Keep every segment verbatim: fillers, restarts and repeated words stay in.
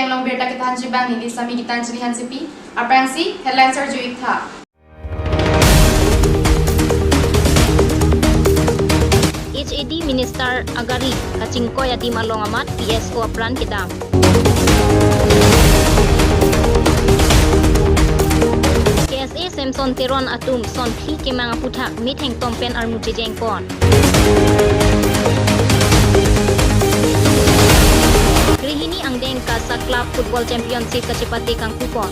Along birta kethanji abang neli Sami Gitanjali Hansepi, aphrangsi headlines arju-ik tha. H A D Minister agari kachingkoi adim along amat P S O apran kedam. K S A Samson Teron atum son phli kemang aphuthak methengtom pen armu chejeng pon. Grihini angdeng KASA Club Football Championship kachepate kangkupon.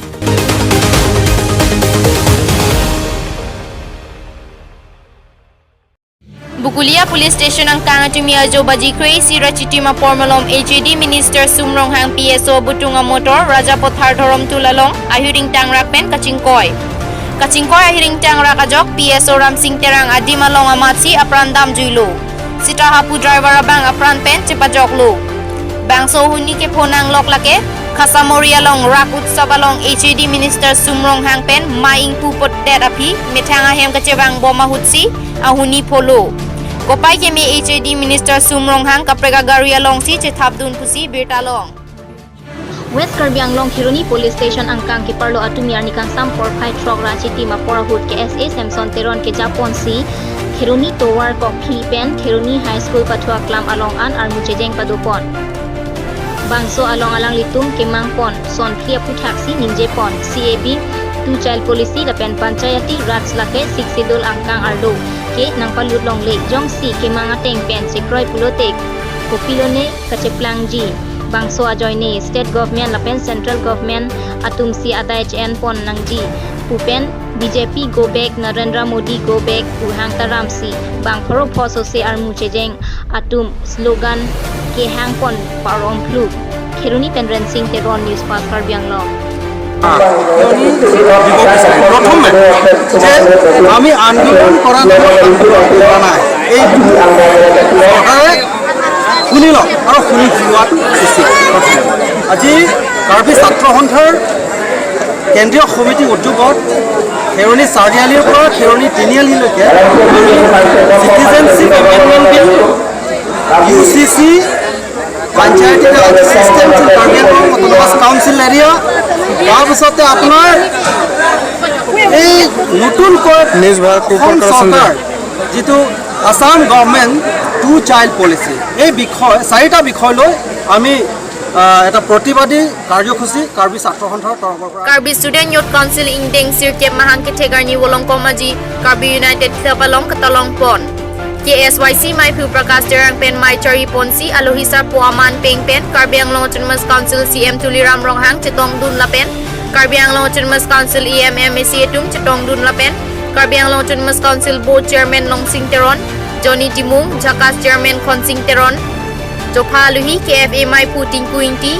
Bokolia Police Station angkang atumi ajo baji kre-isi ra chitim apor malom H A D Minister Sum Ronghang P S O abutung amotor Rajapathar Dhoromtul along ahir ingtang rak pen kachingkoi. Kachingkoi ahir ingtang rak ajok P S O Ramsing Terang adim along amatsi apran damjuilo. Sita hapu driver abang apran pen chepajoklo. Bangso ahuni kepho nanglok lake Khasamori along Rak Utsav along H A D Minister Sum Ronghang pen mei ingpu potdet aphi methang ahem kachevang bom ahutsi ahuni pholo. Kopai keme H A D Minister Sum Ronghang kaprek agari alongsi chethapdun pusi birta long. West Karbi Anglong Kheroni Police Station angkang keparlo atumi arni kangsam porphai throk ra chitim apor ahut K S A Samson Teron kejaponsi Kheroni Tovar Kokphli pen Kheroni High School pathu aklam along an armu chejeng padopon. Bangso along alanglitum kemangpon, son phli aphuthaksi ningjepon, C A B, Two Child Policy lapen Panchayati Raj lake Sixth Schedule angkang arlo ke nangpalut longle, jongsi kemang ateng pen chekroi pulote kopilone kacheplangji. Bangso ajoine State Government lapen Central Government atumsi adai che-enpon nangji pu pen B J P go back, Narendra Modi go back pu hang taramsi bang pharo pho sose armu chejeng atum slogan kehangpon paromphlu. Kheroni pen Rensing Teron, News Fast Karbi Anglong. প্রথমে যে আমি আন্দোলন করা নাই, আন্দোলন করা নাই, এই চৰকাৰে শুনি লওক আৰু শুনি যোৱাত উচিত। আজি কাৰ্বি ছাত্ৰ সন্থাৰ কেন্দ্ৰীয় সমিতিৰ উদ্যোগত খেৰণি চাৰিআলিৰ পৰা খেৰণি তিনিআলিলৈকে citizenship amendment bill, U C C, Panchayati Raj system in Karbi Anglong autonomous council area, তাৰপিছতে আপোনাৰ এই নতুনকৈ নিজ ভাৰত অসম চৰকাৰ, যিটো Assam government two child policy, এই বিষয়, চাৰিটা বিষয় লৈ আমি, আহ, এটা প্ৰতিবাদী কাৰ্যসূচী কাৰ্বি ছাত্ৰ সন্থাৰ তৰফৰ পৰা। Karbi Student Youth Council ingdeng sirkep mahang kethek arni volongkom aji Karbi United Club along katalongpon. K S Y C meiphu Prakash Terang pen mei chariponsi alohi sarpo aman peng pen Karbi Anglong Autonomous Council C M Tuliram Ronghang chetongdun lapen Karbi Anglong Autonomous Council E M, M A C atum chetongdun lapen Karbi Anglong Autonomous Council Board Chairman Longsing Teron, Johnny Timung, Jakas Chairman Khonsing Teron, jopha alohi K F A meiphu Tinku Ingti,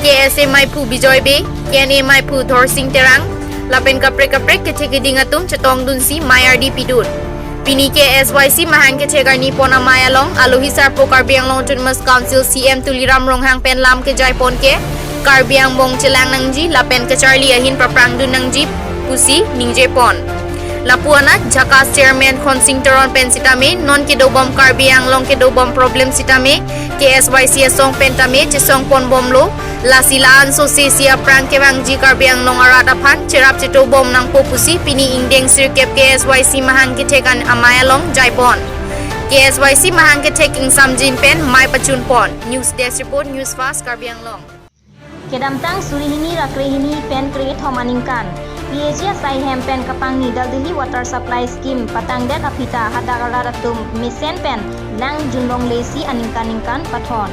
K S A meiphu Bijoy Bey, K N A meiphu Dhorsing Terang, lapen kaprek kaprek kethek keding atum chetongdunsi mei ardi pidun. Pini K S Y C mahang kethek arni pon amei along alohi sarpo Karbi Anglong Autonomous Council C M Tuliram Ronghang pen lam kejaipon ke Karbi angbong chelang nangji lapen kacharli ahin paprangdun nangji pusi ningjepon. Lapu anat Jakas Chairman Khonsing Teron pen sitame non kedobom Karbi Anglong kedobom problem sitame K S Y C asong pen tame chesongponbomlo, lasi la-an sose si aphrang kevangji Karbi Anglong arat aphan cherap chetobom nangpo pusi pini ingdeng sirkep K S Y C mahang kethek an amei along jaipon. K S Y C mahang kethek ingsamjin pen mei pachunpon. News Desk Report, News Fast Karbi Anglong. Kedamtang suri hini ra kre hini pen kre-kethom aningkan, P A G asai hem pen kapangni Daldali Water Supply Scheme patangdet aphi ta hadak arat atum mesen pen nangjunlonglesi aningkan ningkan pathon.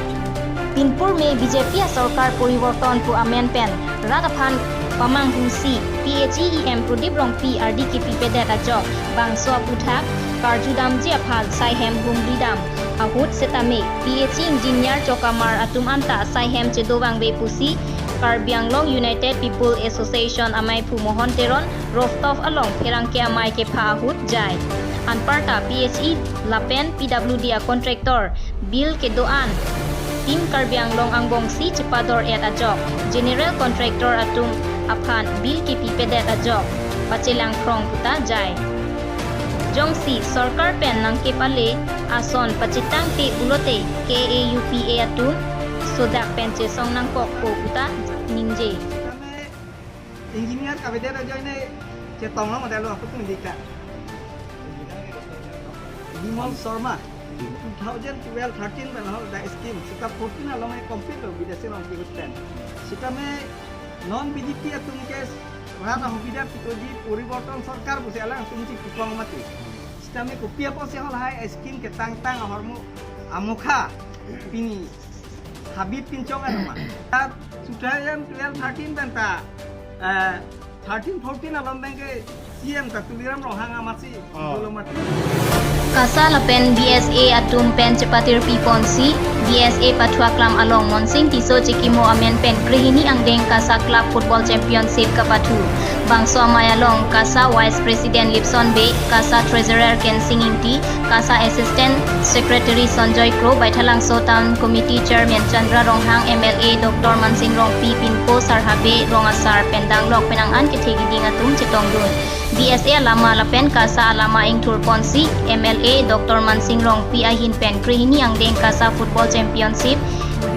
Pinpur me B J P asorkar poriborton pu amen pen rat aphan pamanghusi P A G E M Pradip Rongpi ardi kepipedet ajok bangso aphuthak karjudamji aphan sai hem humridam ahut setame P A G engineer chokamar atum anta sai hem chedovangve pusi Karbi Anglong United People Association ameiphu Mohon Teron rooftop along pherangke amei kepha ahut jai. Anparta P H E lapen P W D a contractor bill kedo-an Team Karbi Anglong angbongsi chepador-et ajok, general contractor atum aphan bill kepipedet ajok pachelangphrong puta jai. Jongsi sorkar pen nangkepale ason pachetangte pulote K A U P A atum sodak pen chesong nangkokpo puta ningje. Engineer kavedet ajoine chetong lo modelo aku pun dika. Bimal Sharma, two thousand twelve thirteen pen hol da scheme, seta fourteen along complete lo, bideshi along kehut pen. Sitame non B J P atum ke rana hubida pitoji poriborton sorkar pusi alangtum si kupang mati. Sitame kopi apotsi hol hai scheme ketangtang ahormu amokha pini habit pinchong anma. Tat two thousand twelve thirteen pen ta, eh, thirteen fourteen along pen ke C M ta Tuliram Ronghang amatsi, oh, dolo mati. KASA lapen B S A atum pen chepatirpi ponsi, B S A pathuaklam along Monsing Tisso chekimo amen pen krehini angdeng KASA Club Football Championship kapathu. Bangso amei along KASA Vice President Lipson Bey, KASA Treasurer Kensing Ingti, KASA Assistant Secretary Sanjoy Kro, Baithalangso Town Committee Chairman Chandra Ronghang, M L A Doctor Mansing Rongpi, Pinpo Sarhabe, Rong Asar pen danglok penang an kethe kiding atum chetongdun. B S A alama lapen KASA alama ingthur ponsi, M L A Doctor Mansing Rongpi ahin pen krehini angdeng KASA Football Championship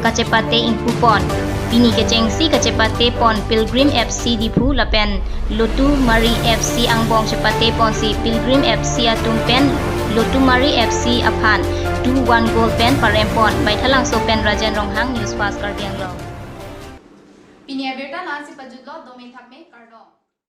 kachepate ingpu pon. Pini kechengsi kachepate pon Pilgrim F C Diphu lapen Lotumari F C angbong chepate ponsi Pilgrim F C atum pen Lotumari F C aphan two one goal pen parem pon. Baithalangso pen Rajen Ronghang, News Fast Karbi Anglong. Pini abirta la-ansi pajutlo, domin thakme, kardom.